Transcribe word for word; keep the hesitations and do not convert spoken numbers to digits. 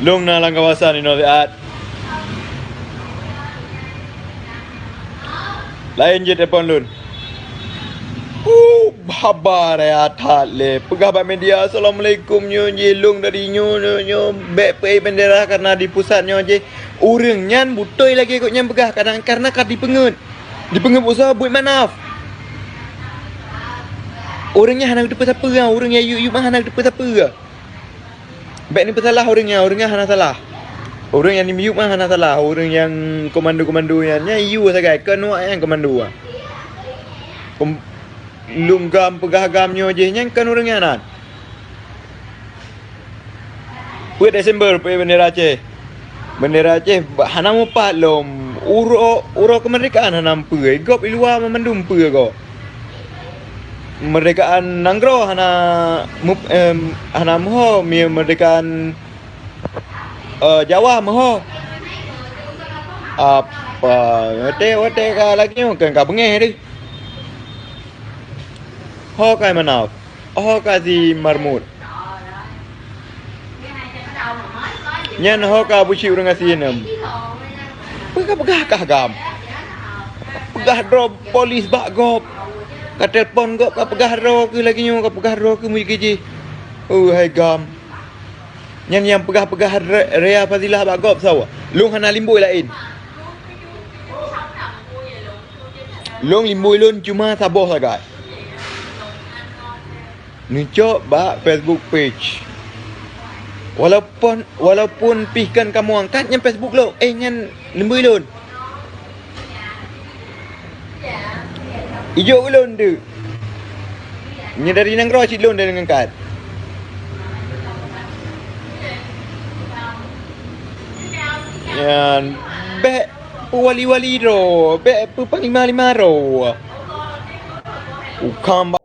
Lôn na lam kawasan inoe siat. Laén jeuet telepon lôn. Uh, haba raya that lé. Peugah bak media, "Assalamualaikum, nyoe jih lôn dari nyoe, nyoe, nyoe. Bèk peuék bendera karena di pusat nyoe jih ureueng nyan beutôi lagèe gobnyan peugah, kadang karena ka dipeungeuet." Dipeungeuet bak soe? Buet manaf. Ureueng nyan hana geuteupeue sapeue, ureueng nyang yub-yub hana geuteupeue sapeue. Bèk neupeusalah ureueng nyan, ureueng nyan hana salah. Ureueng nyang neuyub nyan hana salah, ureueng nyang komando-komando nyan, nyan yue sagai, keuneuk nyan komando. Pem-, lôn GAM peugah GAM nyoe jih nyan kon ureueng nyan nan. Peuet Desember peuet bendera Aceh. Bendera Aceh ba-, hana mupat lom. Uroe, uroe keumeurdekaan hana meupeue. Gob i luwa mandum peue gob. Meurdekaan nanggroe hana mup-, em, hana meuho, mi-, meurdekaan, eh, Jawa meuho. Apa, watèe, watèe ka lagèe nyoe kan ka beungèh deh. Ho ka manaf. Ho ka si marmut. Nyan ho ka bucik ureueng gasien nyan. Peugah-peugah kah GAM. Peugah droe polis bak gob. Ka telepon gob, ka peugah droe keuh lagèe nyoe, ka peugah droe keuh meukeujih. Oh, hai GAM. Nyan nyang peugah-peugah re-, Rea Fazilah bak gob sawa. Lôn hana limbôi laén. Lôn limbôi lôn cuma saboh sagai. Neucok bak Facebook page. Walaupun, walaupun pih kan kamoe angkat nyan Facebook lôn, eh, nyan limbôi lôn. Ijok ulôn tu. Nyoe dari nanggroe cit lôn dari ngangkat. Nyan, bèk peuwali-wali droe, bèk peupanglima-lima droe. Ukam